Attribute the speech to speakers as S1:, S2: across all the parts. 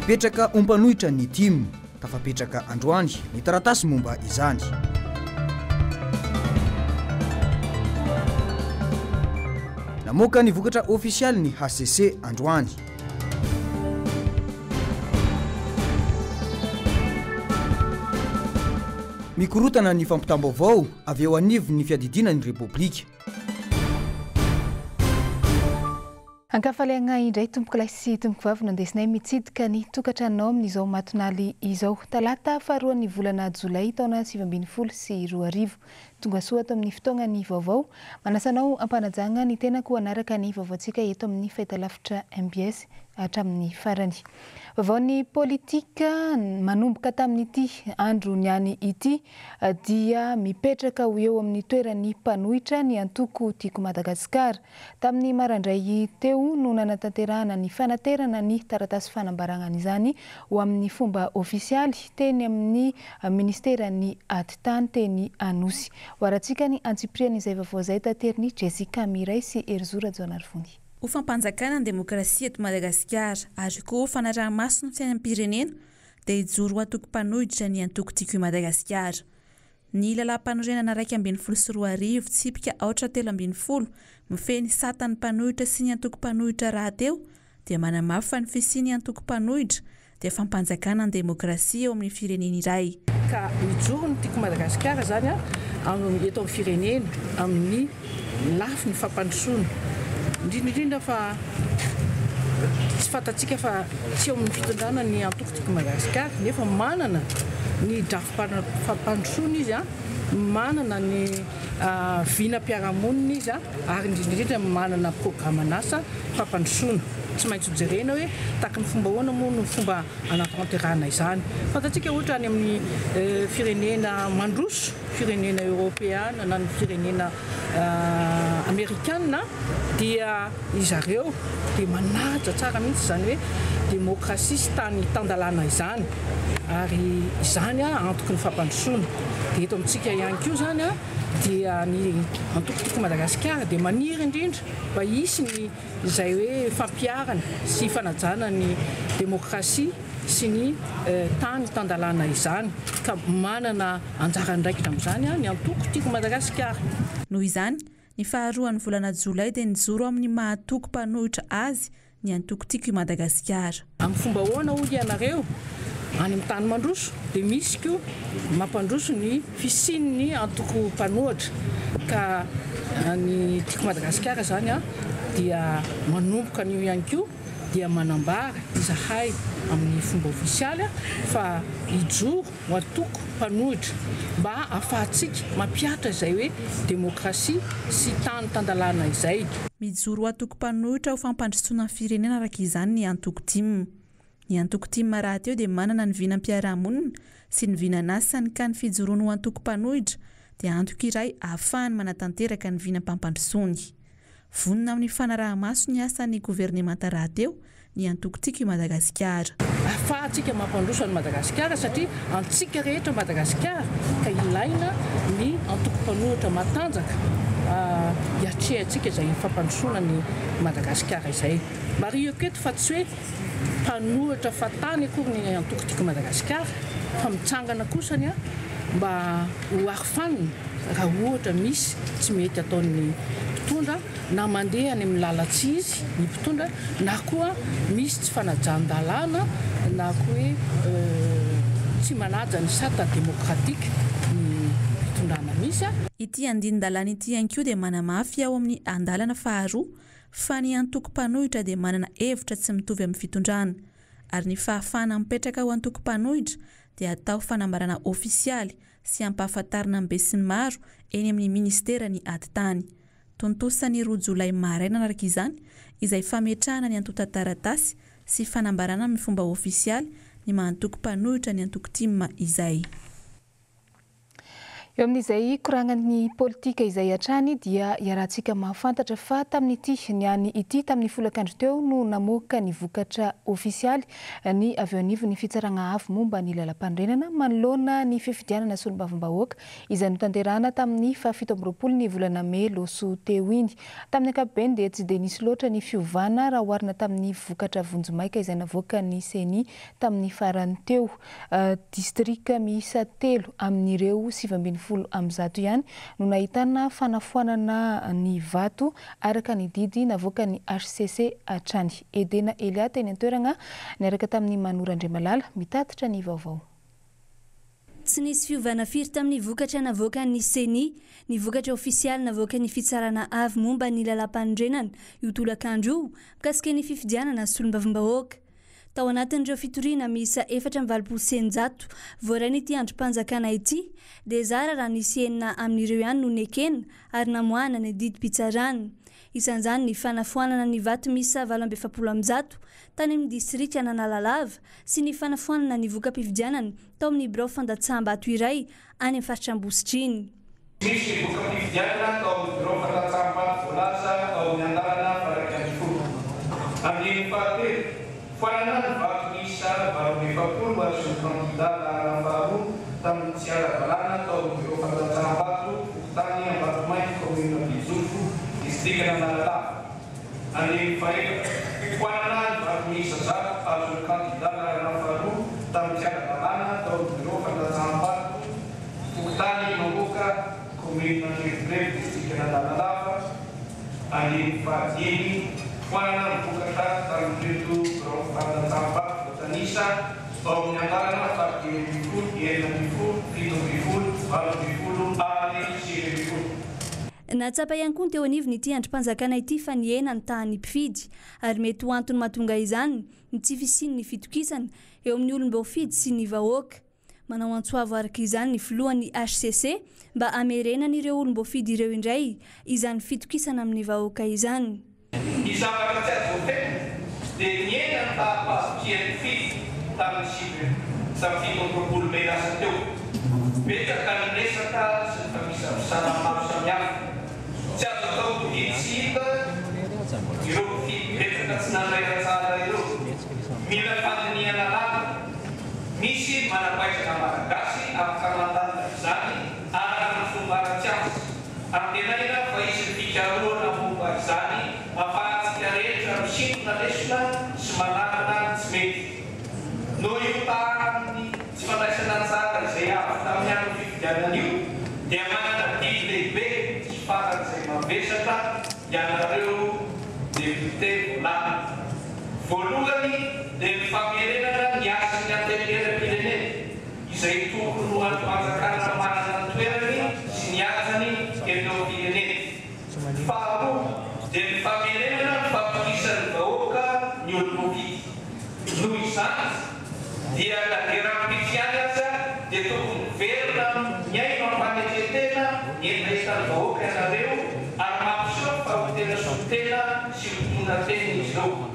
S1: Hipetraka ho mpanohitra ny tim. Tafapetraka androany ny taratasy momba izany. Namoaka ny vokatra ofisialy ny hcc androany. Mikorontana ny fampitam-baovao avy eo anivon'ny fiadidiana ny Repoblika.
S2: Ankafaliagna indray tompokolahy sy tompokovavy no andesinay mitsidika ny tokantranonao amin'izao matonaly izao. Talata faharoan'ny volana jolay taona 2019. Tongasoa ato amin'ny fotoagnan'ny vaovao. Manasa anao ampanajagna ny tenako hanaraka ny vaovaontsika eto amin'ny fahitalavitra mbs hatramin'ny farany. Vaovaon'ny politika manomboka tamin'ity andro niany ity dia mipetraka ho eo amin'ny toeran'ny mpanohitra ny antoko Tiako Madagasikara. Tamin'ny maraindray teo no nanatanterahana ny fanaterana ny taratasy fanambaragna an'izany ho amin'ny fomba ofisialy teny amin'ny minisiteran'ny Atitany teny Anosy. Ho aratsika ny antsipirian'izay vaovao izay taterin'i Jessica Miray sy Herizo Rajaonarivony.
S3: Ho fampanjakana ny demokrasia eto Madagasikara ary koa ho fanaraha-maso ny fiainam-pirenena dia hijoro ho antoko mpanohitra ny antoko Tiako i Madagasikara. Ny lalàmpanorenana 2011 tsipika aotra 13 mifehy ny satan'ny mpanohitra sy ny antoko mpanohitra rahateo dia manamafy fa ny fisian'ny antoko mpanohitra dia fampanjakana ny demokrasia eo amin'ny firenena iray.
S4: Ka mijoro ny Tiako Madagasikara izany eto amin'ny firenena amin'ny lafiny fampandrosoana, indrindra indrindra fa tsy fantatsika fa tsy eo amin'ny fitondrana ny antoko Tiako Madagasikara nefa manana ny drafi-pampandrosoana izy, manana ny vinam-piarahamonina izy ary indrindra indrindra manana programan'asa fampandrosoana. Tsy maintsy hojerena hoe tahaky ny fomba ahoana moa no fomba hanatanterahana izany. Fantatsika ohatra any amin'ny firenena mandroso, firenena eoropeana na ny firenena amerikana dia izareo dia manaja tsara mihitsy izany hoe demokrasia sy tany tan-dalàna izany ary izany antoky ny fampandrosoana. Dia eto amintsika ihany koa izany dia ny antoko Tiako Madagasikara dia maniry indrindra mba hisy ny izay hoe fampiharana sy fanajana ny demokrasia sy ny tany tan-dalàna izany ka manana anjara andraikitra amin'izany ny antoko Tiako Madagasikara.
S3: Noho izany, ny faharoan'ny volana jolay dia nijoro amin'ny maha antoko mpanohitra azy ny antoko Tiako i Madagasikara.
S4: Amin'ny fomba ahoana hoy ianareo? Any amin'ny tany mandroso dia misy koa mampandroso ny fisian'ny antoko mpanohatra ka ny Tiako Madagasikara izany dia manomboka an'io ihany koa dia manambara izahay amin'ny fomba ofisialy fa hijoro ho antoko mpanohitra mba hahafahantsika mampihatra izay hoe demokrasia sy tany tan-dalàna izay.
S3: Mijoro ho antoko mpanohitra ho fampandrosoana ny firenena araka izany ny antoko tim. Ny antoko tim rahateo dia manana ny vinam-piarahamonina sy ny vinan'asany ka ny fijoroany ho antoko mpanohitra dia antoko iray ahafahany manatanteraka ny vinam-pampandrosoany. Vonona amin'ny fanaraha-maso ny asan'ny governemanta rahateo ny antoko Tiako i Madagasikara.
S4: Ahafahantsika mampandroso an'i Madagasikara satria antsika rehetra Madagasikara ka ilaina ny antoko mpanohitra matanjaka hiatrehantsika izay fampandrosoana an'i Madagasikara izay. Marihiko eto fa tsy hoe mpanohitra fahatany akory ny antoko Tiako i Madagasikara fa mitsangana kosany mba ho arofanina raha ohatra misy tsy mety ataon'ny mpitondra na mandeha any amin'ny lalan-tsy izy ny mpitondra na koa misy tsy fanajan-dalàna na koa hoe tsy manaja ny sata demokratika ny fitondrana misy.
S3: Ity andinin-dalàna ity ihany koa dia manamafy ao amin'ny andalana faharoa fa ny antoko mpanohitra dia manana hevitra tsy mitovy amin'ny fitondrana ary ny fahafahana mipetraka ho antoko mpanohitra dia atao fanambarana ofisialy sy ampahafantarina ny besinimaro eny amin'ny minisiteran'ny Atitany. Tontosa ny roa jolay maraina araka izany izay fametrahana ny antontan-taratasy sy fanambarana amin'ny fomba ofisialy ny maha antoko mpanohitra ny antoko tim izay.
S2: Eo amin'izay koragnan'ny politika izay hatrany dia iarahantsika mahafantatra fa tamin'ity niany ity tamin'ny folakandro teo no namoaka ny vokatra ofisialy ny avy eo anivon'ny fitsarana avo momba ny lalam-panorenana manoloana ny fifidianana solombavambahoaka izay notanterahana tamin'ny faha-27 ny volana mey loso teo iny. Tamin'ny ankapobeny dia tsy dia nisy loatra ny fiovana raha oharina tamin'ny vokatra vonjimaika izay navoakan'ny CENI tamin'ny farany teo. Distrika miisa telo amin'ireo 119 ihany no nahitana fanafoanana ny vato araka ny didy navoakan'ny HCC hatrany. Edena Elia teny an-toerana niaraka tamin'ny Manoro Andriamalala mitatitra ny vaovao.
S5: Tsy nisy fiovana firy tamin'ny vokatra navoakan'ny CENI ny vokatra ofisialy navoakan'ny fitsarana avo momba ny lalam-panorenana io tolakandro io mikasika ny fifidianana solombavambahoaka. Tao anatin'ireo fitoriana miisa 684 voarain'ity andrim-panjakana ity dia zara raha nisy enina amin'ireo ihany no nekena ary namoahana ny didim-pitsarana. Isan'izany ny fanafoanana ny vato miisa 148 tany amin'ny distrikan'Analalava sy ny fanafoanana ny voka-pifidianana tao amin'ny birao fandatsaham-bato iray any amin'ny faritra Ambositra iny.
S6: Misy ny voka-pifidianana tao amin'ny birao fandatsaham-bato voalaza ao amin'ny andalana faha-11. Andininy fahatelo, foanana ny vato miisa 48 azon'ny kandidà laharana faharoa tamin'ny tsy ara-dalàna tao amin'ny birao fandatsaham-bato fokontany Ambatomainty kaominina Bejofo distrikan'Analalava. Andininy fahefatra, foanana ny vato miisa 100 azon'ny kandidà laharana faharoa tamin'ny tsy ara-dalàna tao amin'ny birao fandatsaham-bato fokontany Mangoka kaominina Andrevorevy distrikan'Analalava. Andininy fahadimy, foanana ny vokatra tamin'ireto birao fandatsaham-bato voatanisa ao amin'ny andalana faha-15, 16, 17, 18 ary 19.
S5: Nahatsapa ihany koa ny teo anivon'ity andrim-panjakana ity fa nihena ny tahan'ny mpifidy ary mety ho antony mahatonga izany ny tsy fisian'ny fitokisana eo amin'ny olom-boafidy sy ny vahoaka. Manao antso avo araka izany ny filohan'ny HCC mba hamerenan'ireo olom-boafidy ireo indray izany fitokisana amin'ny vahoaka izany.
S6: Ny zavatra tsy azo afenina dia nihena ny taham-pahazokian'ny mpifidy tamin'ny sivy tamin'ny 27 mey lasa teo. Betsaka ny resaka sy ny famisavisana maro samihafa. Tsy azo atao tody tsy hita ireo mpifidy betsaka tsy nandray anjara ireo. Mila fandinihana lalina. Misy manam-pahaizana malagasy afaka mandalina izany araka ny fomba ara-tsiansa. Antenaina fa hisy ny fikarohana momba izany ahafahantsika rehetra misintona lesona sy manarina ny tsy mety. Noho io tahan'ny tsy fandraisana anjara izay avy tamin'ny andron'ny fifidianana io dia manana adidy lehibe sy faran'izay mavesatra ianareo depiote voalany. Voalohany dia ny famerenana ny hasin'ny Antenimierampirenena izay tokony ho andrim-panjakana manana ny toerany sy ny hajany eto amin'ny firenena. Faharoa dia ny famerenana ny fatokisan'ny vahoaka ny olom-boafidy. Noho izany dia na dia rahampitso ihany aza dia tokony miverina mihaino am-panetren-tena ny hetahetan'ny vahoaka ianareo ary mampiseho fa ho tena solontena sy mitondra teny izy ireo.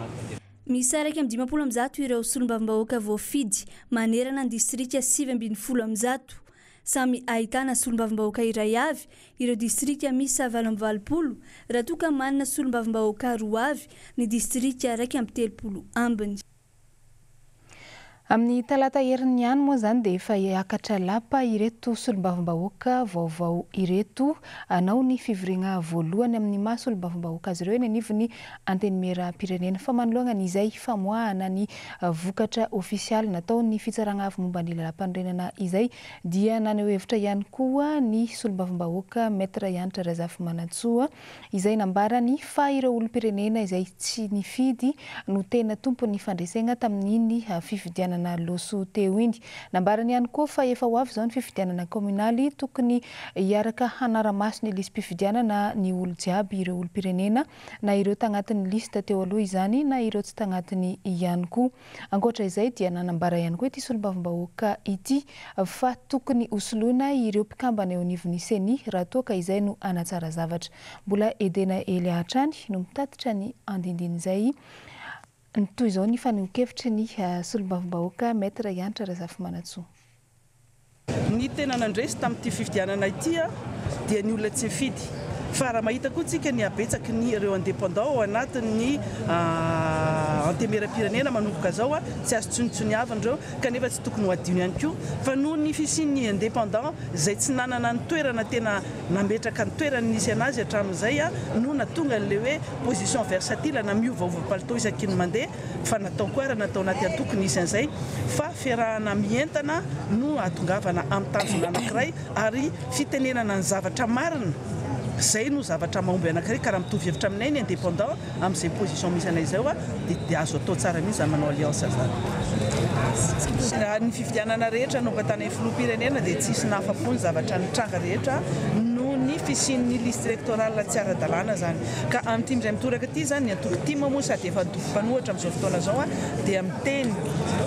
S5: Miisa 151 ireo solombavambahoaka voafidy manerana ny distrika 119. Samy ahitana solombavambahoaka iray avy ireo distrika miisa 88 raha toa ka manana solombavambahoaka roa avy ny distrika 31 ambiny.
S2: Amin'ny talata heriny ihany moa izany dia efa hiakatra lapa ireto solombavambahoaka vaovao ireto hanao ny fivoriana voalohany amin'ny maha solombavambahoaka azy ireo eny anivon'ny Antenimieram-pirenena. Fa manoloana ny izay famoahana ny vokatra ofisialy nataon'ny fitsarana avo momba ny lalam-panorenana izay dia naneho hevitra ihany koa ny solombavambahoaka Maître Hanitra Razafimanantsoa izay nambarany fa ireo olom-pirenena izay tsy nifidy no tena tompon'ny fandresena tamin'iny fifidianana loso teo iny. Nambarany ihany koa fa efa ho avy izao ny fifidianana kaominaly, tokony hiaraka hanara-maso ny lisi-pifidianana ny olo jiaby ireo olom-pirenena na ireo tagnatin'ny lista teo aloha izany na ireo tsy tagnatiny ihany koa. Ankoatra izay dia nanambara ihany koa ity solombavambahoaka ity fa tokony hosoloina ireo mpikambana eo anivon'ny CENI raha toa ka izay no hanatsara zavatra. Mbola Edena Elia hatrany no mitatitra ny andindin'izay. Toy izao ny fanehoan-kevitry ny solombavambahoaka Maître Hanitra Razafimanantsoa.
S7: Ny tena nandresy tamin'ity fifidianana ity dia ny olona tsy nifidy. Fa raha mahita koa tsika ny habetsaky ny ireo indépendants ao anatin'ny antemieram-pirenena manomboka zao, tsy azo tsonitsoniavina ireo kanefa tsy tokony ho adino ihany koa fa noho ny fisian'ny indépendants izay tsy nanana ny toerana tena nametraka ny toerany nisy anazy hatramin'izay no nahatonga an'ilay hoe position versatile na miovaova palitao isaky ny mandeha fa natao koa ary natao anaty antoko nisy an'izay fa fiarahana mientana no ahatongavana amin'ny tanjona anankiray ary fitenenana ny zavatra marina izay no zavatra mahomby anankiray ka raha mitovy hevitra aminay ny indépendant amin'izay position misy anay izao dia dia azo atao tsara mihitsy izany manao alliance izany. Raha ny fifidianana rehetra notantanan'ny filoham-pirenena dia tsisy nahafa-po ny zavatra nitranga rehetra noho ny fisian'ny liste électorale tsy ara-dalàna izany. Ka amin'ity indray mitoraka ity izany ny antoko tim moa sady efa antoko mpanohatra amin'izao fotoana izao dia miteny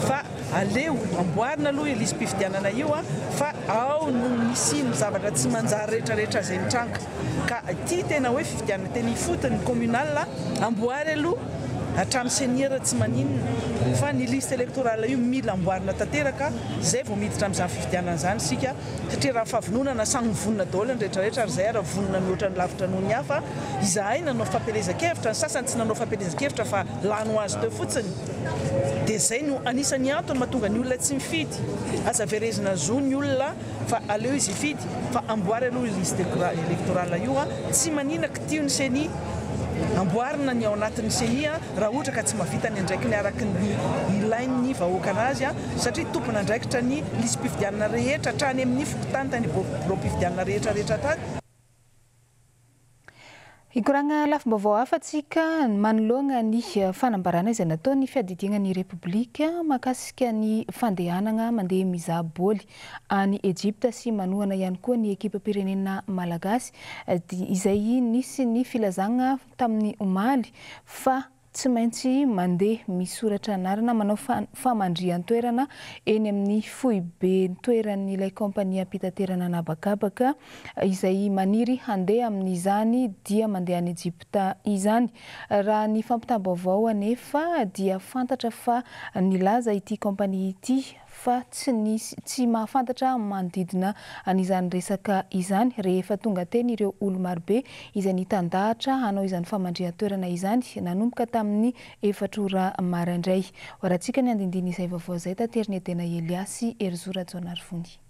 S7: fa aleo amboarina aloha io lisi-pifidianana io fa ao no nisian'ny zavatra tsy manjary rehetra rehetra izay nitranga. Ka ity tena hoe fifidianana teny ifotony, communal, amboary aloha hatramin'ny ceni ary tsy maninona fa ny liste électorale io mila amboarina tanteraka izay vao miditra amin'izany fifidianana izany isika. Satria raha fahavononana samy mivonona daholo ny rehetra rehetra ary izay ary vonona mihoatra ny lavitra noho ny hafa, izahay nanao fampielezan-kevitra, ny sasany tsy nanao fampielezan-kevitra fa lany ho azy teo fotsiny, dia izay no anisan'ny antony mahatonga ny olona tsy mifidy, aza verezina zo ny olona fa aleo izy hifidy fa amboary aloha io liste électorale io a, tsy manina kitiho ny ceni, amboarina ny ao anatin'ny ceni raha ohatra ka tsy mahavita ny andraikiny araka ny ilain'ny vahoaka anazy. Satria tompon'andraikitra ny lisi-pifidianana rehetra hatrany amin'ny fokontany tany biraom-pifidianana rehetra rehetra tany.
S2: Hikoragna lafim-baovao hafa tsika manoloagna ny fanambarana izay nataon'ny fiadidiagna ny Repoblika mahakasika ny fandehanagna mandeha mizaha bôly any Egypta sy manohana ihany koa ny ekipam-pirenena malagasy izay nisy ny filazagna tamin'ny omaly fa Tsy maintsy mandeha misoratra anarana manao famandrihan-toerana eny amin'ny foiben-toeran'ilay kaompaniam-pitaterana an'habakabaka izay maniry handeha amin'izany dia mandeha any Ejipta izany. Raha ny fampitam-baovao anefa dia fantatra fa nilaza ity kaompania ity fa tsy nisy tsy mahafantatra manodidina an'izany resaka izany rehefa tonga teny ireo olo-marobe izay nitandahatra hanao izany famandrihan-toerana izany nanomboka tamin'ny efatra ora maraindray. Hoarantsika ny andindinin'izay vaovao izay taterin'i Edena Eliasy Herizo Rajaonarivony.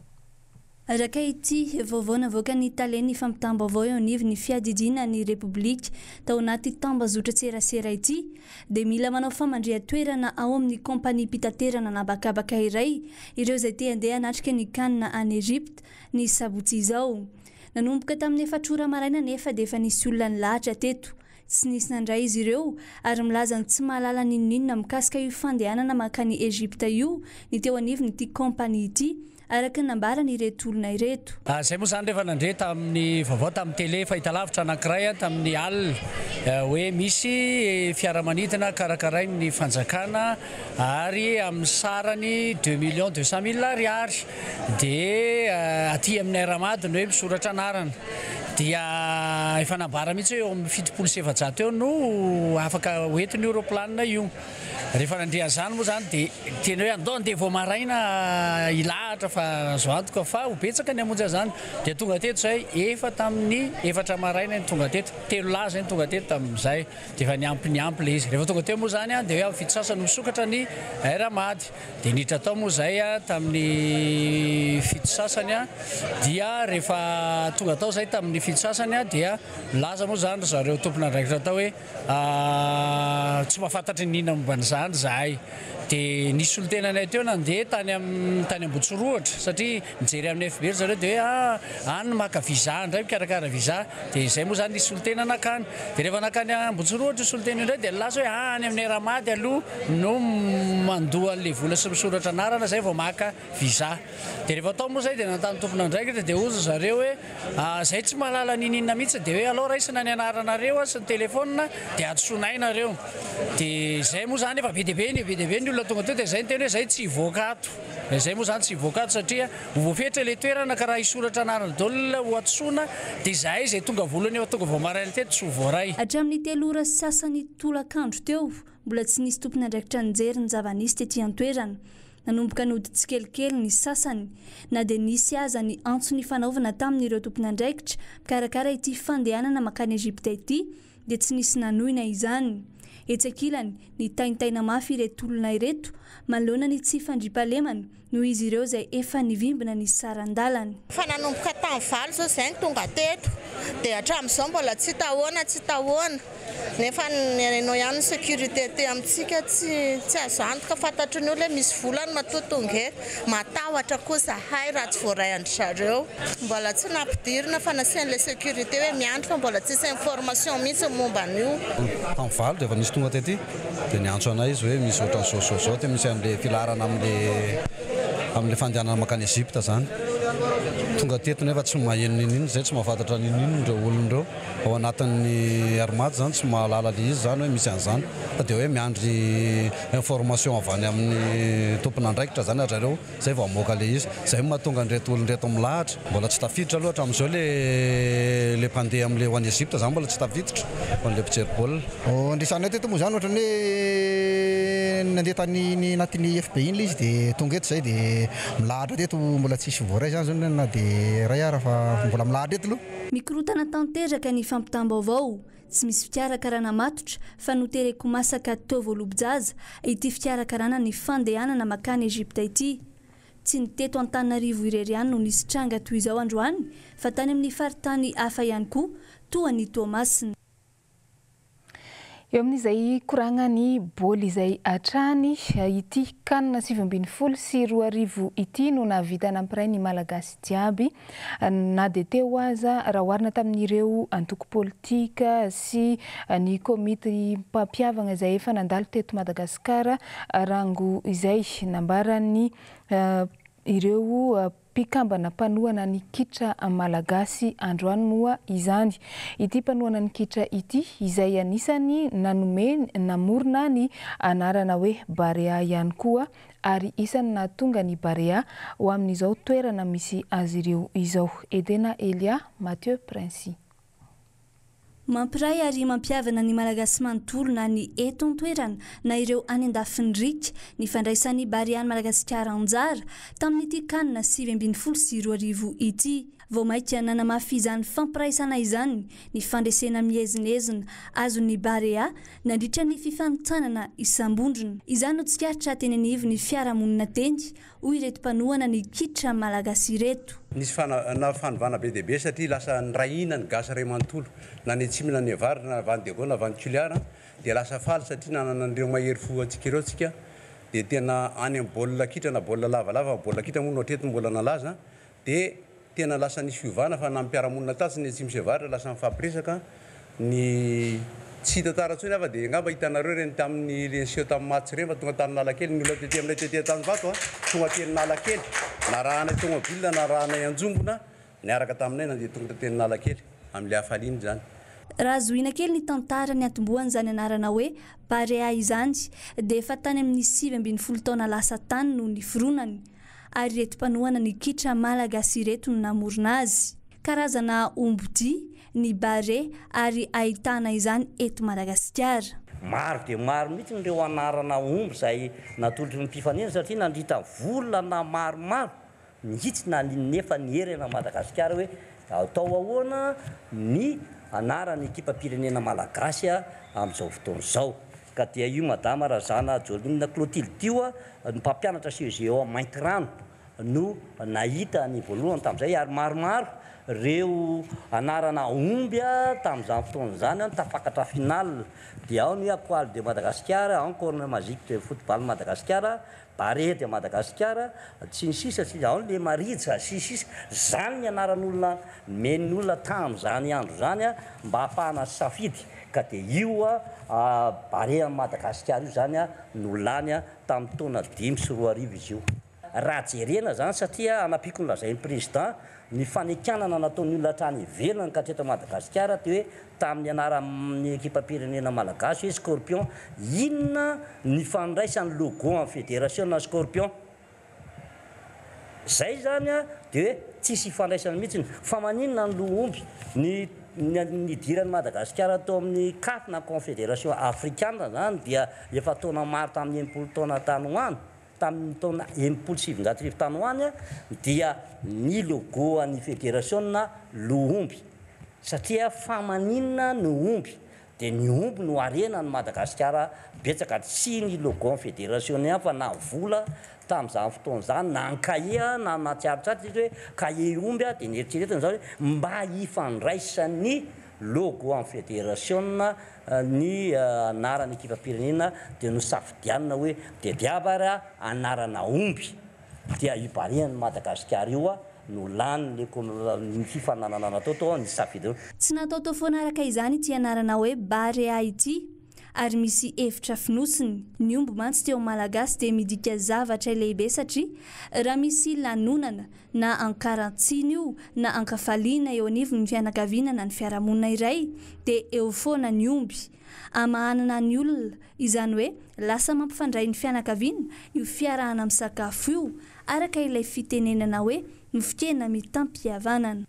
S5: Araka ity vaovao navoakan'ny talen'ny fampitam-baovao eo anivon'ny fiadidiana ny Repoblika tao anaty tambazotran-tserasera ity dia mila manao famandrihan-toerana ao amin'ny kaompaniam-pitaterana an'habakabaka iray ireo izay te handeha hanatrika ny Can any Egypte ny sabotsy izao. Nanomboka tamin'ny efatra ora maraina anefa dia efa nisy olona nilahatra teto. Tsy nisy nandray izy ireo ary milaza ny tsy mahalala n'inon'inona mikasika io fandehanana mankany Egypte io ny teo anivon'ity kaompania ity araka ny nambaran'ireto olona ireto.
S8: Izay moa izany rehefa nandre tamin'ny vaovao tamin'ny tele fahitalavitra anankiray tamin'ny alina hoe misy fiaramanidina karakarain'ny fanjakana ary amin'ny sarany deux millions deux cent mille ariary dia aty amin'ny Air Mad no hoe misoratra anarana dia efa nambara mihitsy hoe eo amin'ny 470 eo no afaka hoentin'io roplanina io. Rehefa nandre an'izany moa izany dia tena hoe andao andeha vao maraina hilahatra fa azo antoka fa ho betsaka ny hamonjy an'izany. Dia tonga teto izay efa tamin'ny efatra maraina no tonga teto, telo lahy izay no tonga teto tamin'izay dia efa niampy niampy ilay izy. Rehefa tonga teo moa izany dia hoe amin'ny fito sasany misokatra ny Air Mad. Dia niditra tao moa izay tamin'ny fito sasany dia rehefa tonga tao izay tamin'ny fito sasany dia nilaza moa izany ry zareo tompon'andraikitra tao hoe Tsy mahafantatra n'inona momba an'izany izahay. Dia nisy solontenanay teo nandeha tany amin'ny tany Ambohitsirohitra satria nijery amin'ny FB ry zareo dia hoe ah, any no maka visa indray, mikarakara visa. Dia izay moa izany nisy solontena nankany. Dia rehefa nankany Ambohitsirohitra io solontena io indray dia nilaza hoe ah, any amin'ny Air Mad aloha no mandoa an'ilay vola sy misoratra anarana izay vao maka visa. Dia rehefa tao moa izay dia nanontany tompon'andraikitra dia hoy ry zareo hoe izay tsy mahalala n'inon'inona mihitsy dia hoe alao raisina ny anaranareo sy ny telephone dia antsoinay nareo. Dia izay moa izany efa be dia be ny be dia be ny olona tonga teo dia izay niteny hoe izay tsy hivoaka ato. Izay moa izany tsy hivoaka ato satria ho voafetra ilay toerana ka raha hisoratra anarana daholo ho antsoina dia izahay izay tonga voalohany efa tonga vao maraina teto tsy ho voaray.
S5: Hatramin'ny telo ora sy sasany tolakandro teo, mbola tsy nisy tompon'andraikitra nijery ny zava-nisy tety an-toerana. Nanomboka nody tsikelikely ny sasany, na dia nisy aza ny antso nifanaovana tamin'ireo tompon'andraikitra mpikarakara ity fandehanana mankany Egypta ity dia tsy nisy nanohina izany. Etsy ankilany, nitaintaina mafy ireto olona ireto manoloana ny tsy fandriampahalemana noho izy ireo izay efa nivimbina ny saran-dalana.
S9: Efa nanomboka tamin'ny valo izao izay no tonga teto dia hatramin'izao mbola tsy hita ahoana tsy hita ahoana. Nefa ny hainao ihany ny sécurité aty amintsika tsy tsy azo antoka, fantatry ny olona hoe misy vola ny matoa tonga eto, matahotra koa zahay raha tsy voaray an-dry zareo, mbola tsy nampidirina fa nasian'ilay sécurité hoe miandry fa mbola tsisy information mihitsy ny momba an'io.
S10: Tamin'ny valo dia efa nisy tonga tety dia niantso anay izy hoe misy ohatran'izao sy izao dia misy an'ilay filaharana amin'ilay amin'ilay fandehanana mankany Egypte izany. Tonga teto nefa tsy maheno n'inon'inona izay, tsy mahafantatra n'inon'inona ireo olona ireo. Ao anatin'ny Air Mad zany tsy mahalala le izy zany hoe misy an'izany fa dia hoe miandry information avy any amin'ny tompon'andraikitra zany ry zareo zay vao hamoaka le izy. Zay no mahatonga an'ireto olona ireto milahatra. Mbola tsy tafiditra aloha hatramin'izao le le mpandeha amin'le ho any Egypte zany mbola tsy tafiditra ho an'le mpijery baolina.
S11: Andrisanay teto moa zany ohatran'ny hoe nandeha tany anatin'ny IFB iny le izy dia tonga eto zay dia milahatra teto mbola tsisy voaray zany zao na dia iray ara fa mbola milahatra eto aloha.
S5: Mikorontana tanteraka ny fampitam-baovao, tsy misy fikarakarana matotra fa notereko masaka teo voalobo-jaza ity fikarakarana ny fandehanana makany Egypta ity. Tsy ny teto Antananarivo irery ihany no nisy tranga toy izao androany fa tany amin'ny faritany hafa ihany koa toa an'i Toamasina.
S2: Eo amin'izay koragnan'ny bôly izay hatrany, ity Can 2019 ity no nahavita nampiray ny Malagasy jiaby na dia teo aza raha oharina tamin'ireo antoko politika sy ny komity mpampihavagna izay efa nandalo teto Madagasikara rango izay nambaran'ny ireo Mpikambana mpanohana ny kitra malagasy androany moa izany ity mpanohana ny kitra ity izay anisany nanome namorona ny anarana hoe Barea ihany koa ary isany nahatonga ny Barea ho amin'izao toerana misy azy ireo izao. Edena Elia, Mathieu Princi.
S5: Mampiray ary mampihavana ny Malagasy manontolo na ny eto an-toerana na ireo any an-dafin'ny riaka ny fandraisan'ny Barean'i Madagasikara anjara tamin'ity Can 2019 ity. Vao mainka nanamafy izany fampiraisana izany ny fandresena miezinezina azon'ny Barea nandritra ny fifanintsanana isam-bondrona. Izany no tsikaritra teny anivon'ny fiarahamonina teny hoy ireto mpanohana ny kitra malagasy ireto.
S12: Nisy fanovana be dia be satria lasa niray hina ny gasy iray manontolo na ny atsimo na ny avaratra na avy any Diego na avy any Toliara dia lasa faly satria nanana an'ireo mahery fo antsika ireo tsika dia tena any amin'ny baolina kitra na baolina lavalava, baolina kitra moa no hatreto mbola nalaza Dia tena lasa nisy fiovana fa na ny mpiara-monina tatsy ny atsimo sy avaratra lasa nifampiresaka ny tsy hita tara intsony afa dia angamba hitanareo ireny tamin'ny le niseho tamin'ny match ireny fa tonga tany Nalakely ny olona tety aminay tety Antanimbato a tonga teny Nalakely narahanay tomobile narahanay anjombona niaraka taminay nandeha tongotra teny Nalakely amin'ilay hafaliana izany.
S5: Raha zohiana kely ny tantara niantombohan'izany anarana hoe Barea izany dia efa tany amin'ny 19 taona lasa tany no niforonany. ary ireto mpanohana ny kitra malagasy ireto no namorona azy. Karazana ombidia ny bare ary ahitana izany eto Madagasikara.
S13: Maro dia maro mihitsy ireo anarana omby izay natolotry ny mpifaninana satria nandritra volana maromaro mihitsy nefa nierena Madagasikara hoe atao ahoana ny anaran'ny ekipam-pirenena malagasy amin'izao fotoana izao. Ka dia io Madama Razana Joline Clotilde io ny mpampianatra CEG ao Maintirano no nahita ny voalohany tamin'izay ary maromaro ireo anarana omby tamin'izany fotoana izany no tafakatra final dia ao ny hoe Akoaly de Madagascar, ao ny Corne Magique de Football Madagascar, Barea de Madagascar, sy ny sisa sy ao ny Lemarija sy ny sisa Izany ny anaran'olona nomen'ny olona tamin'izany andro izany mba hahafahana safidy ka dia io Barea Madagasikara io izany no lany tamin'ny taona 2005 izy io. Raha jerena izany satria hanampiako ny lazain'ny Président, ny fanekanana nataon'ny olona hatrany ivelany ka hatreto Madagasikara dia hoe tamin'ny anaran'ny ekipam-pirenena malagasy hoe Scorpion, inona ny fandraisan'ny logo amin'ny federasiona Scorpion? Izay izany dia hoe tsisy ifandraisany mihitsy. Fa maninona ny loha omby? Ny nidiran'i Madagasikara tao amin'ny caf na Confederation Afrikana izany dia efa taona maro tamin'ny 60 taona tany ho any. tamin'ny taona 1960 tany ho any dia ny logo an'ny federasiona lo omby satria fa maninona no omby dia ny omby no harena an'i Madagasikara betsaka, tsy ny logo an'ny federasiona ihany fa na vola tamin'izany fotoana izany na ny kahie na nahatsiarotsiaro izy hoe kahie omby dia neritreretina izany hoe mba hifandraisan'ny logo an'ny federasiona ny anaran'ny ekipam-pirenena dia nosafidianina hoe tediava ary anarana omby dia io Barean'i Madagasikara io no lany ny fifaninanana natao tao ny safidy io.
S5: Tsy nataotao foana araka izany ity anarana hoe Barea ity ary misy hevitra fonosiny. Ny omby mantsy teo amin'ny Malagasy dia midika zavatra lehibe satria raha misy lanonana na ankarantsiana io na ankafaliana eo anivon'ny fianakaviana na ny fiarahamonina iray dia eo foana ny omby amahanana ny olona, izany hoe lasa mampifandray ny fianakaviana io fiarahana misakafo io araka ilay fitenenana hoe nofon-kena mitam-pihavanana.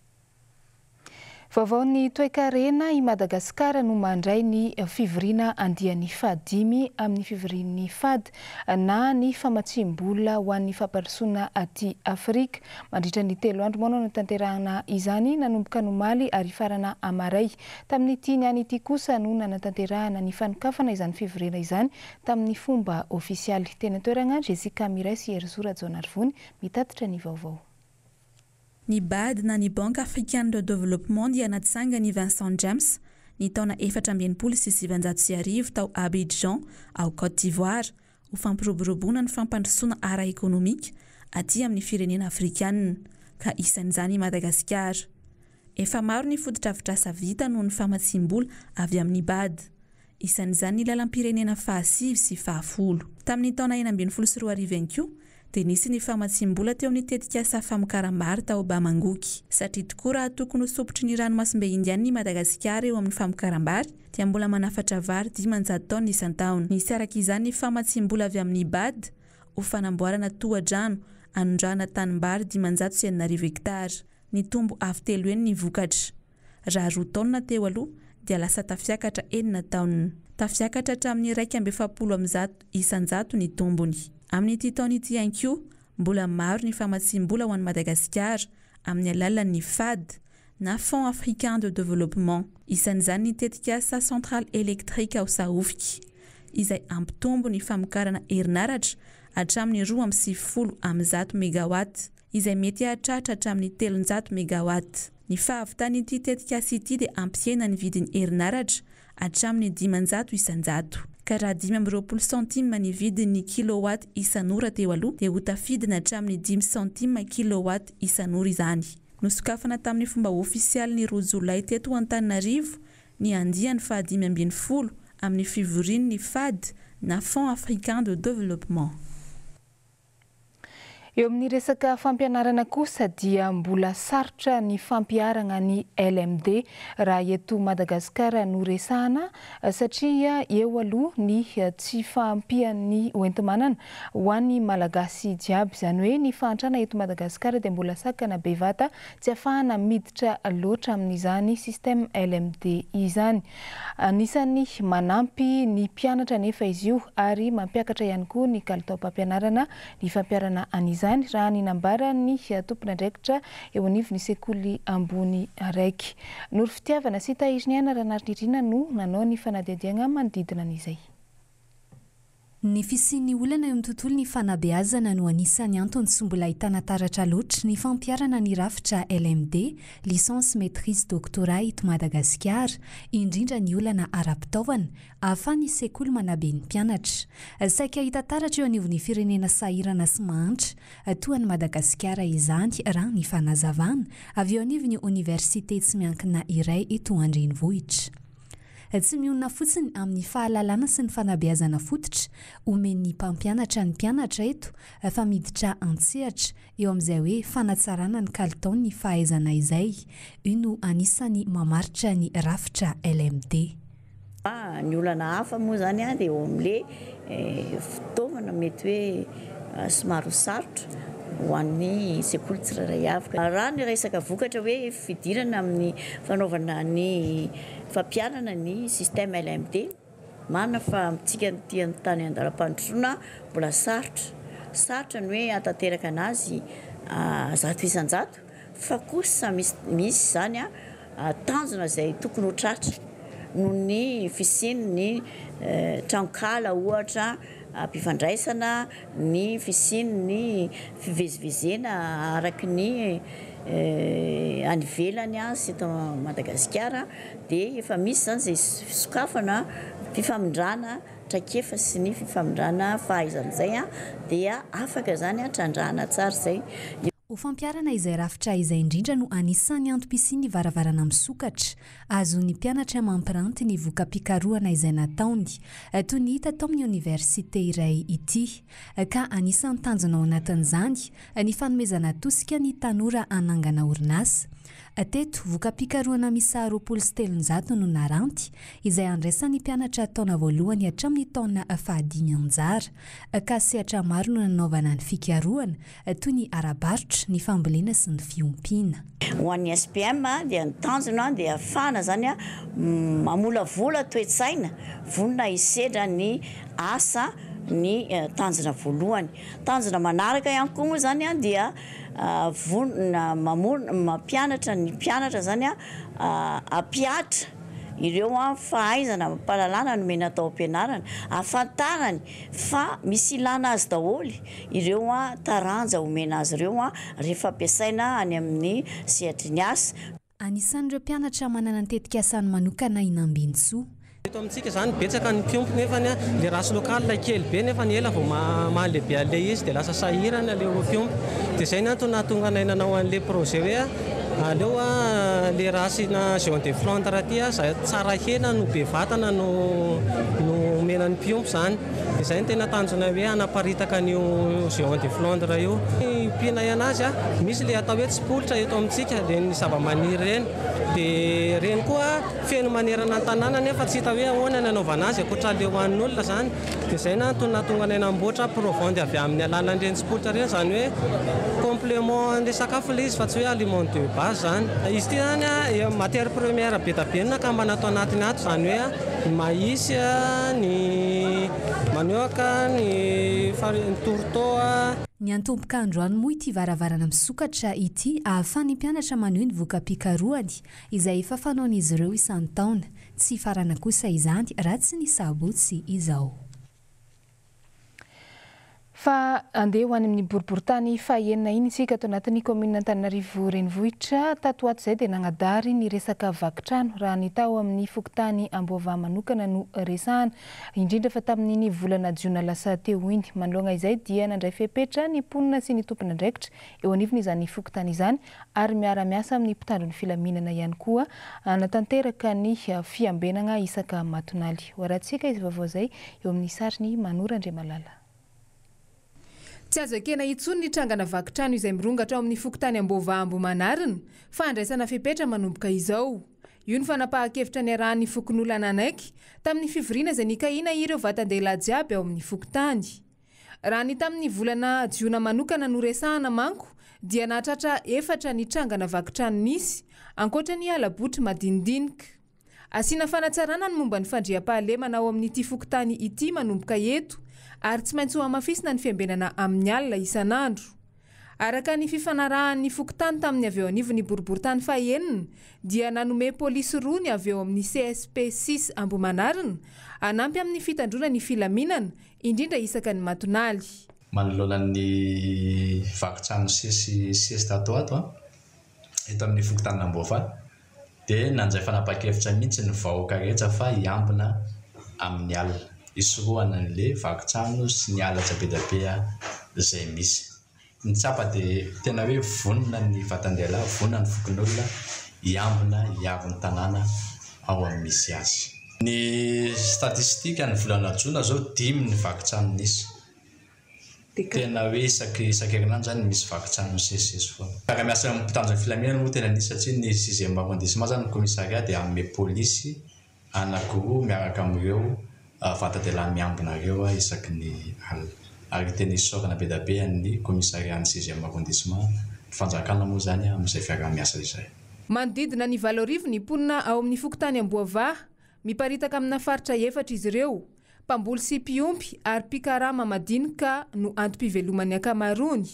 S2: Vaovaon'ny toekarena, i Madagasikara no mandray ny fivoriana andiany fahadimy amin'ny fivorian'ny fad na ny famatsiam-bola ho an'ny fampandrosoana aty Afrika. Mandritra ny 3 andro moa no hanatanterahana izany nanomboka ny omaly ary hifarana hamaray. Tamin'ity niany ity kosa no nanatanterahana ny fanokafana izany fivoriana izany tamin'ny fomba ofisialy. Teny an-toerana, Jessica Miray sy Herizo Rajaonarivony mitatitra ny vaovao.
S3: Ny Bad na ny Banque Africaine de Développement dia natsangan'i Vincent James ny taona 1964 tao Abidjan ao Côte d'Ivoire ho fampiroboroboana ny fampandrosoana ara-ekonomika aty amin'ny firenena afrikanina ka isan'izany i Madagasikara. Efa maro ny fotodrafitrasa vita noho ny famatsiam-bola avy amin'ny Bad. Isan'izany ny lalam-pirenena fahasivy sy fahafolo. Tamin'ny taona 2016 ihany koa dia nisy ny famatsiam-bola teo amin'ny tetikasa famokaram-bary tao Bamangoky. Satria tokoa raha tokony ho sompitry ny ranomasimbe Indianina i Madagasikara eo amin'ny famokaram-bary dia mbola manafatra vary 500 taonina isan-taona. Nisy araka izany ny famatsiam-bola avy amin'ny Bad ho fanamboarana tohadrano anondrahana tanimbary 605 hektara. Nitombo avo telo heny ny vokatra. Raha 2 taonina teo aloha dia lasa tafiakatra 6 taonina. Tafiakatra hatramin'ny 141% ny tombony. Amin'ity taona ity ihany koa, mbola maro ny famatsiam-bola ho an'i Madagasikara amin'ny alalan'ny FAD na Fonds Africain de Développement. Isan'izany ny tetikasa Centrale Électrique ao Sahofika, izay hampitombo ny famokarana herinaratra hatramin'ny 192 mégawatt. izay mety hahatratra hatramin'ny 300 megawatt. Ny fahavitan'ity tetikasa ity dia hampihena ny vidin'ny herinaratra hatramin'ny 500%. Ka raha 25 centimes ny vidin'ny kilowatt isan'ora teo aloha dia ho tafidina hatramin'ny 5 centimes kilowatt isan'ora izany. Nosokafana tamin'ny fomba ofisialy ny 2 jolay teto Antananarivo ny andiany faha-15 amin'ny fivorian'ny FAD na Fonds Africain de Développement.
S2: Eo amin'ny resaka fampianarana kosa dia mbola sarotra ny fampiharana ny LMD raha eto Madagasikara no resahana satria eo aloha ny tsy fahampian'ny hoenti-manana ho an'ny Malagasy jiaby. Izany hoe ny fahantrana eto Madagasikara dia mbola sakana bevata tsy ahafahana miditra loatra amin'izany système LMD izany. Anisan'ny manampy ny mpianatra anefa izy io ary mampiakatra ihany koa ny kalitaom-pampianarana ny fampiharana an'izany raha ny nambaran'ny tompon'andraikitra eo anivon'ny sekoly ambony araiky. Noro Fitiavana sy Tahiriniaina Ranariniirina no nanao ny fanadihadiana manodidina an'izay.
S14: Ny fisian'ny olana eo amin'ny tontolon'ny fanabeazana no anisan'ny antony tsy mbola ahitana taratra loatra ny fampiharana ny rafitra LMD, Licence Maîtrise Doctorat, eto Madagasikara, indrindra ny olana ara-pitaovana ahafahan'ny sekoly manabe ny mpianatra. Saika hita taratra eo anivon'ny firenena sahirana sy mahantra toa an'i Madagasikara izany raha ny fanazavana avy eo anivon'ny oniversite tsy miankina iray eto an-drenivohitra. Tsy mionona fotsiny amin'ny fahalalana sy ny fanabeazana fototra omen'ny mpampianatra ny mpianatra eto fa miditra an-tsehatra eo amin'izay hoe fanatsarana ny kalitaon'ny fahaizana izay. Io no anisan'ny mamaritra ny rafitra LMD.
S15: Fa ny olana hafa moa izany dia eo amin'ilay fitaovana mety hoe somary ho sarotra ho an'ny sekoly tsirairay avy. Raha ny resaka vokatra hoe fidirana amin'ny fanaovana ny fampiharana ny système LMD, marina fa amintsika aty amin'ny tany andalam-pandrosoana mbola sarotra. Sarotra ny hoe hahatanteraka anazy 100% fa kosa misy misy izany tanjona izay tokony ho tratra noho ny fisian'ny tranonkala ohatra am-pifandraisana, ny fisian'ny fivezivezena araka ny any ivelany sy eto Madagasikara dia efa misy izany izay fisokafana fifamindrana traikefa sy ny fifamindrana fahaizana izay dia afaka izany trandrahana tsara izay.
S14: Ho fampiharana izay rafitra izay indrindra no anisan'ny antom-pisian'ny varavarana misokatra, ahazoan'ny mpianatra mampiranty ny voka-pikarohana izay nataony, toy ny hita tao amin'ny oniversite iray ity. Ka anisan'ny tanjona ao anatin'izany ny fanomezana tosika ny tanora hanangana orinasa. Teto, voka-pikarohana miisa 320 no naranty, izay handraisan'ny mpianatra taona voalohany hatramin'ny taona fahadimy anjara. Ka sehatra maro no nanaovana ny fikarohana, toy ny ara-barotra, ny fambolena sy ny fiompiana.
S15: Ho an'ny SPM dia ny tanjona dia ahafahana izany mamolavola toe-tsaina vonona hisedra ny asa ny tanjona voalohany. Tanjona manaraka ihany koa moa izany dia vonona mamorona mampianatra ny mpianatra izany hampihatra ireo fahaizana amam-pahalalana nomena tao am-pianarana, ahafantarany fa misy ilana azy daholo ireo taranja omena azy ireo rehefa ampiasaina any amin'ny sehatry ny asa.
S14: Anisan'ireo mpianatra manana ny tetikasany manokana i Nambinintsoa.
S16: Eto amintsika izany betsaka ny mpiompy nefany le race locale kely be nefany ela vao mahalehibe an'le izy dia lasa sahirana le mpiompy. Dia izay ny antony nahatonga anay nanao an'le projet hoe aleo le race na géant de Flandre aty izay tsara hena no be vatana no no omena ny mpiompy izany. Dia izay no tena tanjonay hoe hanaparitaka an'io géant de Flandre io. Ny ompianay anazy, misy ilay atao hoe tsipolitra eto amintsika, ireny zavamaniry ireny. Dia ireny koa feno manerana ny tanàna nefa tsy hita hoe ahoana ny hanaovana azy ankoatra ilay hohanin'olona izany. Dia izay no antony nahatonga anay namboatra provandy avy amin'ny alalan'ireny tsipolitra ireny, izany hoe complément an'ilay sakafo ilay izy fa tsy hoe aliment de base izany. Izy ity izany matière première be dia be no nakambana ato anatiny ato, izany hoe ny maïs, ny manioc, ny farine, ny tourteau.
S14: Niantomboka androany moa ity varavarana misokatra ity ahafahan'ny mpianatra manohy ny voka-pikarohany izay efa fanaon'izy ireo isan-taona. Tsy hifarana kosa izany raha tsy ny sabotsy izao.
S2: Fa andeha ho any amin'ny boriborintany fahenina iny isika ato anatin'ny kaominina Antananarivo Renivohitra. Tato ho ato izay dia nagnadary ny resaka vaky trano raha ny tao amin'ny fokontany Amboavaha manokana no resahana, indrindra fa tamin'iny volana jiona lasa teo iny. Manoloana izay dia nandray fepetra ny mponina sy ny tompon'andraikitra eo anivon'izany fokontany izany ary miara-miasa amin'ny mpitandro ny filaminana ihany koa hanatanteraka ny fiambenana isaka matonaly. Ho arahantsika izay vaovao izay eo amin'ny sarin'i Manoro Andriamalala. Tsy azo ekena intsony ny trangana vaky trano izay mirongatra ao amin'ny fokontany Amboavaha Ambohimanarina fa handraisana fepetra manomboka izao. Io ny fanapahan-kevitra niarahan'ny fokonolona nanaiky tamin'ny fivoriana izay nikahina ireo vatan-dehilahy jiaby ao amin'ny fokontany. Raha ny tamin'ny volana jiona manokana no resahana manko dia nahatratra efatra ny trangana vaky trano nisy, ankoatra ny hala-botry madinidinika. Asiana fanatsarana ny momba ny fandriampahalemana ao amin'ity fokontany ity manomboka eto ary tsy maintsy hohamafisina ny fiambenana amin'ny alina isan'andro. Araka ny fifanarahan'ny fokontany tamin'ny avy eo anivon'ny boriborintany fahenina dia nanome polisy roa ny avy eo amin'ny CSP six Ambohimanarina hanampy amin'ny fitandroana ny filaminana, indrindra isaka ny matonaly.
S17: Manoloana ny vaky trano sesy sesy tato ho ato eto amin'ny fokontanin'Amboafahy dia nandray fanapahan-kevitra mihitsy ny vahoaka rehetra fa hiambina amin'ny alina, hisorohana an'ilay vaky trano sy ny halatra be dia be izay misy. Ny tsapa dia tena hoe vonona ny vatan-dehilahy, vonona ny fokonolona hiambina, hiaro ny tanàna ao amin'ny misy azy. Ny statistika, ny volana jona izao dimy ny vaky trano nisy. Tena hoe isaky isan-kerinandro izany misy vaky trano misesisesy foana. Mpiara-miasa amin'ny mpitandro ny filaminana moa tena nisy satria ny sixième arrondissement izany ny commissariat dia hanome polisy anankiroa miaraka amin'ireo vatan-dehilahy miambina ireo isaky ny alina. Ary tena isaorana be dia be an'ny commissariat ny sixième arrondissement, ny fanjakana moa izany amin'izay fiaraha-miasa izay.
S2: Manodidina ny 8000 ny mponina ao amin'ny fokontany Amboavaha. Miparitaka amina faritra efatra izy ireo. Mpamboly sy mpiompy ary mpikarama madinika no antom-piveloman'ny ankamaroany.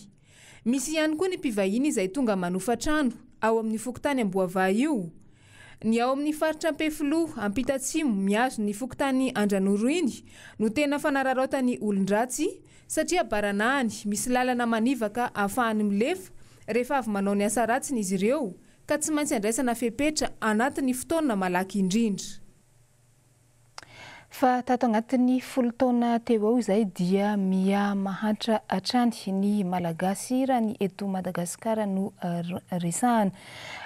S2: Misy ihany koa ny mpivahiny izay tonga manofa trano ao amin'io fokontany Amboavaha io. Ny ao amin'ny faritra Ampefiloha, Ampitatsimo, mihazo ny fokontany Andranoro iny no tena fanararaotan'ny olon-dratsy satria baranahany misy lalana manivaka ahafahany milefa rehefa avy manao ny asa ratsiny izy ireo ka tsy maintsy andraisana fepetra anatin'ny fotoana malaky indrindra. Fa tato anatin'ny folo taona teo eo izay dia miha mahantra hatrany ny Malagasy raha ny eto Madagasikara no resahana.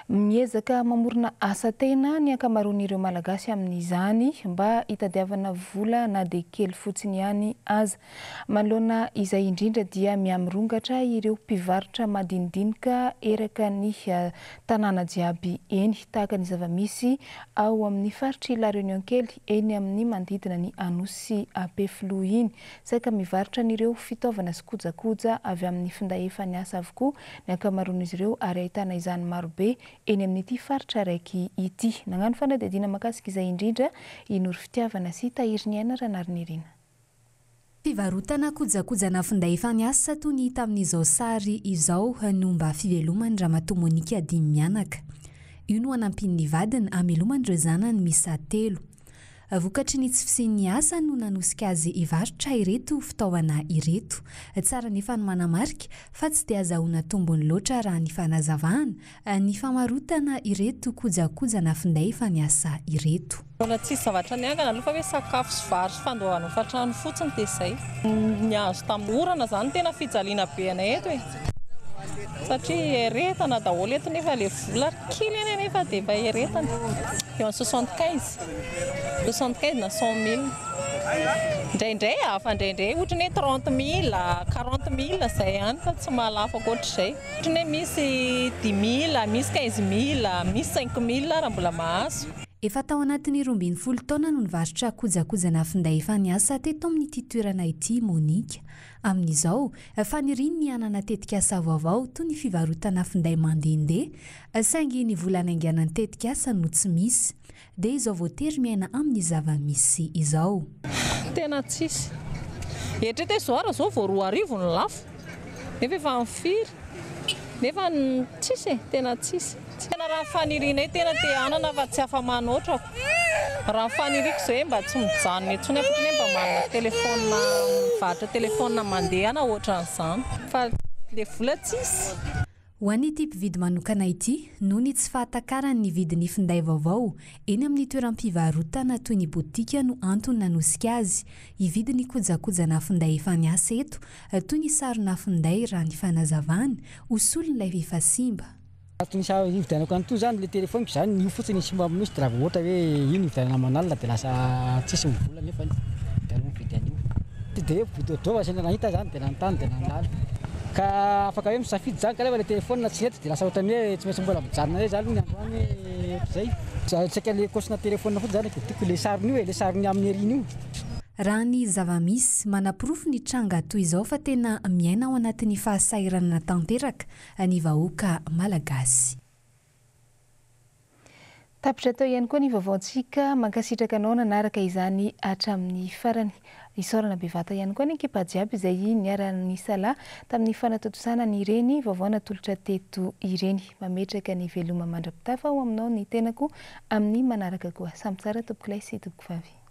S2: Miezaka mamorona asa tena ny ankamaroan'ireo Malagasy amin'izany mba hitadiavana vola na dia kely fotsiny ihany aza. Manoloana izay indrindra dia miha-mirongatra ireo mpivarotra madinidinika eraka ny tanàna jiaby eny, tahaka ny zava-misy ao amin'ny faritr'i La Réunion kely eny amin'ny manodidina ny Anosy Ampefiloha iny. Saika mivarotra an'ireo fitaovana sy kojakoja avy amin'ny finday efa niasa avokoa ny ankamaroan'izy ireo ary ahitana izany marobe eny amin'ity faritra araiky ity. Nagnano fanadihadiana mahakasika izay indrindra i Noro Fitiavana sy Tahiriniaina Ranarinirina.
S14: Fivarotana kojakojana finday efa niasa toy ny hita amin'izao sary izao no mba fiveloman'i Ramatoa Monica dimy mianaka. Io no anampian'ny vadiny hamelomany ireo zanany miisa telo. Vokatry ny tsy fisian'ny asa no nanosika azy hivarotra ireto fitaovana ireto. Tsara anefa ny manamarika fa tsy dia azahoana tombony loatra raha ny fanazavana ny famarotana ireto kojakojana finday efa niasa ireto.
S18: Mbola tsisy zavatra niangana aloha fa hoe sakafo sy vary sy fandoavana hofantrano fotsiny dia izay. Ny azo tamin'ny orana izany tena fijaliana be anay eto e. Satria eretana daholo eto nefa ilay vola ary kely ihany anefa dia efa eretana. Eo amin'ny 75, 75 na 100 mille. Indraindray hafa indraindray ohatran'ny hoe 30 mille, 40 mille izay ihany fa tsy mahalafo ankoatr'izay. Ohatran'ny hoe misy 10 mille, misy 15 mille, misy 5 mille raha mbola mahazo.
S14: Efa tao anatin'ny 12 taona no nivarotra kojakojana finday efa niasa teto amin'ity toerana ity i Monica. Amin'izao, faniriany ny hanana tetikasa vaovao toy ny fivarotana finday mandehandeha, saingy ny vola hanaingana ny tetikasa no tsy misy. Dia izao voatery miaina amin'ny zava-misy izao.
S18: Tena tsisy. Eritrereto hoe izao ary izao vao 2000 no lafo. Nefa efa amin'ny firy? Nefa tsisy e, tena tsisy. Tena raha ny fanirianay tena te hanana fa tsy afa-manoatra ko. Raha ny faniriako izao hoe mba tsy mijanona intsony aho fa ohatran'ny hoe mba manana téléphone mivarotra téléphone mandeha na ohatran'izany fa le vola tsisy.
S14: Ho an'ity mpividy manokana ity, noho ny tsy fahatakarany ny vidin'ny finday vaovao eny amin'ny toeram-pivarotana toy ny botika no antony nanosika azy hividy ny kojakojana finday efa niasa eto, toy ny sarona finday raha ny fanazavany, ho solon'ilay efa simba.
S19: Antony hividianako an'itony izany ilay telefaoniko izany io fotsiny ny simba amin'io dia raha vao ohatra hoe iny hividianana aman'alina dia lasa tsisy ny vola nefany dia aleo mividy an'io. Tsy dia hoe mividy ohatr'izao fa sendra nahita aho izany dia nanontany dia nandalo. Ka afaka hoe misafidy izany kanefa ilay telefaonina tsy nety dia lasa ohatran'ny hoe tsy maintsy mbola mijanona eo izany aloha ny androany ohatr'izay. Saika ilay kaosina telefaonina fotsiny izany no tiako, ilay sarony io e, ilay sarony amin'ny aoriana io.
S14: Raha ny zava-misy, manaporofo ny tranga toy izao fa tena miaina ao anatin'ny fahasahiranana tanteraka ny vahoaka malagasy.
S2: Tapitra teo ihany koa ny vaovaontsika, mankasitraka anao nanaraka izany hatramin'ny farany. Isaorana bevata ihany koa ny ekipa jiaby izay niara-nisalahy tamin'ny fanatontosana an'ireny vaovao natolotra teto ireny. Mametraka ny veloma mandra-pitafa ho aminao ny tenako amin'ny manaraka koa. Samy tsara tompokolahy sy tompokovavy.